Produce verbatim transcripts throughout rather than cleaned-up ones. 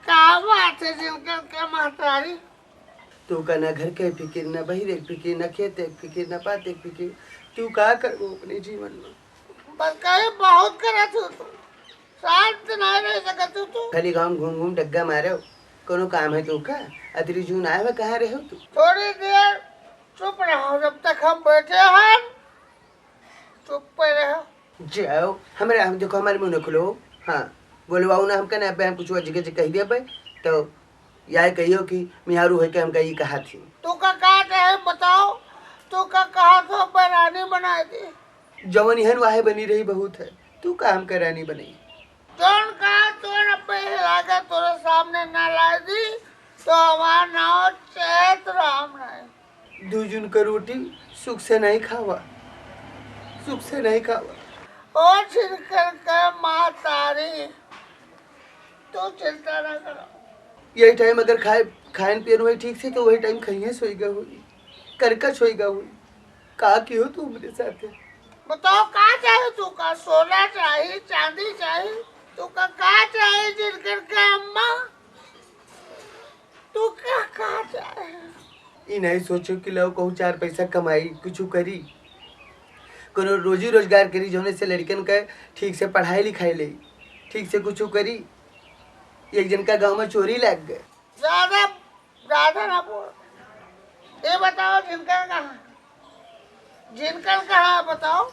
का बात है जिनकर के महतारी? तू का ना घर के फिकिर, ना बहिरे के फिकिर, ना खेते के फिकिर, ना पाते के फिकिर। तू का करबो अपने जीवन में? बस कहे बहुत करत हो तू, शांत ना रह सकत हो तू। खाली गाँव में घूम घूम डग्गा मारे हो, कोनो काम है तू का? अतरी जून आए हुए कहाँ रहे हो तू? थोड़ी देर चुप रहो, जब तक हम बैठे हैं चुप पे रहो। जाओ, हमरे, हम, देखो, हमारे मुँह न खुलो। हाँ, बोलवाओ ना हमका, ना अबे हम कुछ अजीब अजीब कह देबे, तो याय कहियो कि मिहारू है के हमका ई कहा थी। तू का कहा चाहे बताओ, तू का कहा तो अबे रानी बनाए दे। जवन इहन वाहे बनी रही बहुत है, तू का हमका रानी बनाई? जौन का तोर अबे लागे तोरे सामने ना लाए दी, तो हमार नाव चैत राम नहीं। दू जून का रोटी सुख से नहीं खावा, सुख से नहीं खावा। ओ छिनकर के महतारी, तू चिंता ना करो। यही टाइम अगर खाए, खाएन पियन हुई ठीक से, तो वही टाइम खइहे सोइगा हुई, करकच होइगा हुई। का की हो तू मेरे साथ है? बताओ का चाहे तू का? सोना चाही, चांदी चाही, तू का, का चाही जिनकर के अम्मा? तू का, का चाहे? ई नहीं सोचो कि लाओ कहूँ चार पैसा कमाई, कुछ करी, कोनो रोजी रोजगार करी, जौने से लड़कन का ठीक से पढ़ाई लिखाई ले, ठीक से कुछ करी। एक जन का गाँव में चोरी लग गए। ज्यादा, ज्यादा ना बोल। ये बताओ जिनका कहाँ? जिनकन कहाँ बताओ?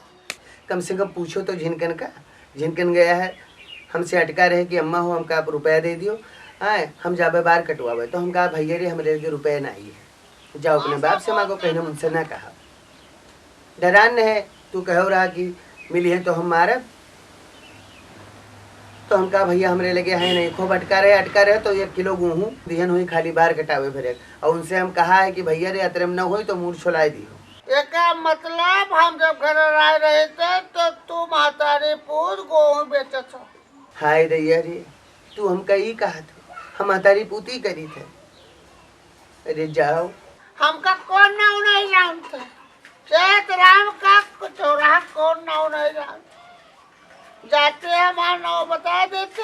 कम से कम पूछो तो झिनकन का। झिनकन गया है, हमसे अटका रहे कि अम्मा हो, हमका आप रुपया दे दियो, आए, हम जाबे बार कटवावे। तो हम कहा, "भैया रे, हमरे लगे रुपया नहीं है, जाओ अपने बाप से मांगो, कहीं उनसे ना कहा।" डरान है, तू कहो रहा कि मिली है तो हम मारब। तो हम कहा, "भैया, हमरे लगे है नहीं।" खूब अटका रहे, अटका रहे, तो एक किलो गेहूँ दिहन हुई खाली बार कटावे भरे। और उनसे हम कहा है कि, "भैया रे, अतरे में न होई तो मूड़ छोलाई दिहो।" एका मतलब हम जब घर आए रहे थे, तो तू महतारी पूत गेहूँ बेचत हो। हाय दैया रे, तू हमका ई कहत हो, हम महतारी पूती करी थे। अरे जाओ। हमका कौन नाव नहीं जानते? चैत राम का चौराहा कौन नाव नहीं जानते? जाते हमार नाव बता देते।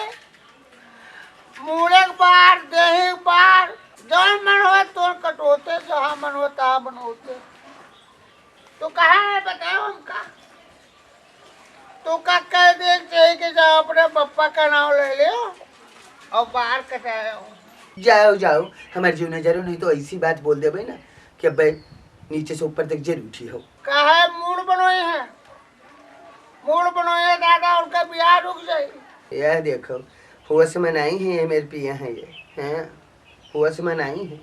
मूड़े के बार, देही के बार, जौन मन होए तोन कटोते, जहाँ मन होए तहाँ बनोते। तो कहाँ है बताओ हमका? तो का कह दे चाहिए कि जाओ अपने पप्पा का नाव ले लियो और बाहर कटायो। जाओ, जाओ, हमारे जीव न जरो, नहीं तो ऐसी बात बोल देबे ना कि अब्बे नीचे से ऊपर तक जर उठी हो। काहे मूड़ बनोई है? मूड़ बनोई है दादा, उनका बियाह रुक जाई। यह देखो, होश में नहीं है, ये मेरे पिया हैं ये, हैं? होश में नहीं है।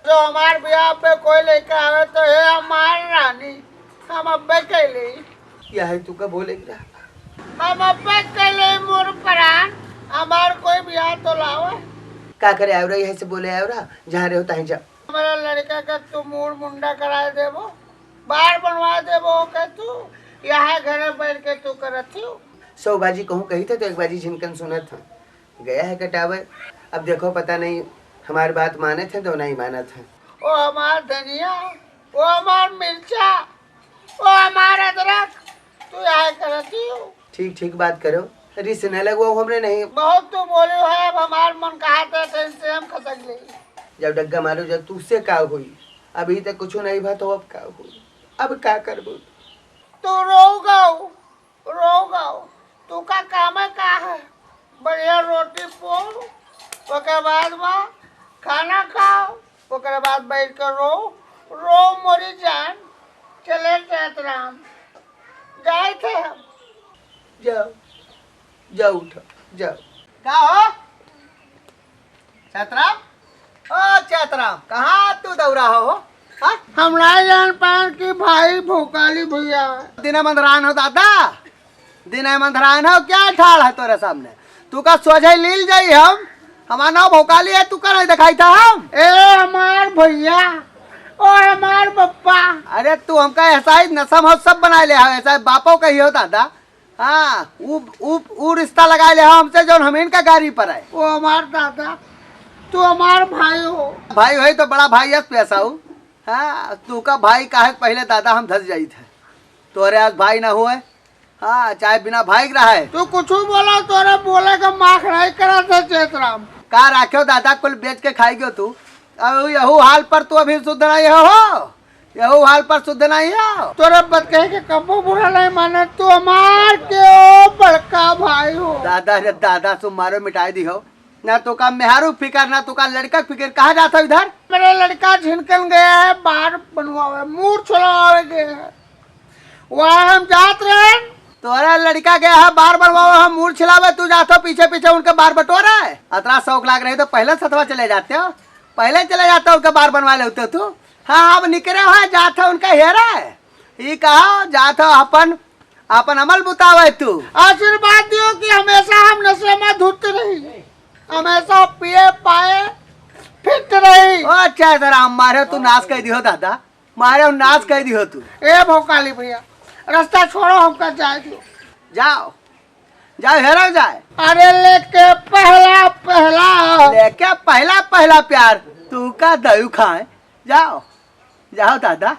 जो हमार बियाह पे कोई लेके आवे तो हे हमार रानी, हम अब्बे कैले। यह है तू का बोले के रहा। हम अब्बे कैले मोर प्राण, हमार कोई बियाह तो लावे। का करे आयो रहा, यही से बोले आयो रहा, जहाँ रहो तहीं जा। हमारा लड़का का तू मूड़ मुंडा कराए देबो, बार बनवा देबो के तू, यहाँ घरे बैठ के तू करत ही। सौ बाजी कहूँ कही थे तो एक बाजी झिनकन सुनत हैं। गया है कटावे। अब देखो, पता नहीं हमार बात मानत हैं तो नहीं मानत हैं। ओ हमार धनिया, ओ हमार मिर्चा, ओ हमार अदरक, तू यहाँ करती हो। ठीक, ठीक बात करो, रिस न लगवाओ हमरे नहीं। बहुत तू बोले है, अब हमार मन कहा था तो इनसे हम खसक ले। जब डग्गा मारो, जब तुझसे का हुई, अभी तक कुछ नहीं भा तो अब का हुई, अब का करबो? तू रो गऊ। रो गऊ, तू का काम है का है? बढ़िया रोटी पो, ओकर बाद में खाना खाओ, ओकर बाद बैठ के रो, रो मोरी जान। चले चैतराम, जाए थे हम। जाओ, जाओ उठो, जाओ। का हो? चैतराम, ओ चैतराम, कहाँ तू दौरा हो, हो? हाँ? हम ना जान पान कि भाई भोकाली भैया है। दिने मंदरान हो दादा, दिने मंदरान हो, क्या ठाड़ है तोरे सामने? तू का सोझे लील जाई हम, हमार नाव भोकाली है, तू का नहीं दिखाई था हम? ए हमार भैया, ओ हमार पप्पा। अरे तू हमका ऐसा ही नशा महोत्सव बनाए ले हो, ऐसा बापो कही हो दादा। हाँ, उ, उ, उ रिश्ता लगाए ले हमसे जौन हम इनका गाड़ी पर आए। ओ हमार दादा, तू हमार भाई हो। भाई होई तो बड़ा भाई यस पैसा हो। हाँ, तू का भाई काहे के पहले दादा हम धस जाई थे। तोरे आज भाई ना होए। हाँ, चाहे बिना भाई के रहे। तू कुछ बोला, तोरे बोले का माख नहीं करा था चैतराम। का राख्यो दादा, कुल बेच के खाई गयो तू। अब यहू हाल पर तू अभी शुद्ध नहीं हो, यहू हाल पर शुद्ध नहीं हो। तोरे बतकहे के कबो बुरा नहीं माने, तू हमार के ओ बड़का भाई हो। दादा रे दादा, तू मारो मिटाई दी हो। ना तो का मेहरू फिकर, ना तो का लड़का के फिकर। कहाँ जात हो इधर? मेरे लड़का झिनकन गया है बार बनवावे, मूड़ छुड़वावे गया है। वहाँ हम जात रहे। तोरा लड़का गया है बार बनवावे, हम मूड़ छिलावे, तू जात हो पीछे पीछे उनके बार बटोरा है। अतरा शौक लाग रही तो पहले सथवा चले जाते हो, पहले चले जाते हो उनके बार बनवा लेते हो तू। हाँ, अब निकरे हो, जात हो उनका हेरा है। ई कहा जात हो अपन, अपन अमल बुतावे तू। आशीर्वाद दियो कि हमेशा हम नशे में धुत रही, हमेशा पिए पाए फिट रही। ओ अच्छा राम, मारे तू नाश कर दियो दादा, मारे हम नाश कर दियो तू। ए भोकाली भैया, रास्ता छोड़ो, हमका जाए दियो। जाओ, जाओ, हेरो जाए। अरे लेके पहला, पहला। लेके पहला, पहला प्यार, तू का दयू खाए। जाओ, जाओ दादा।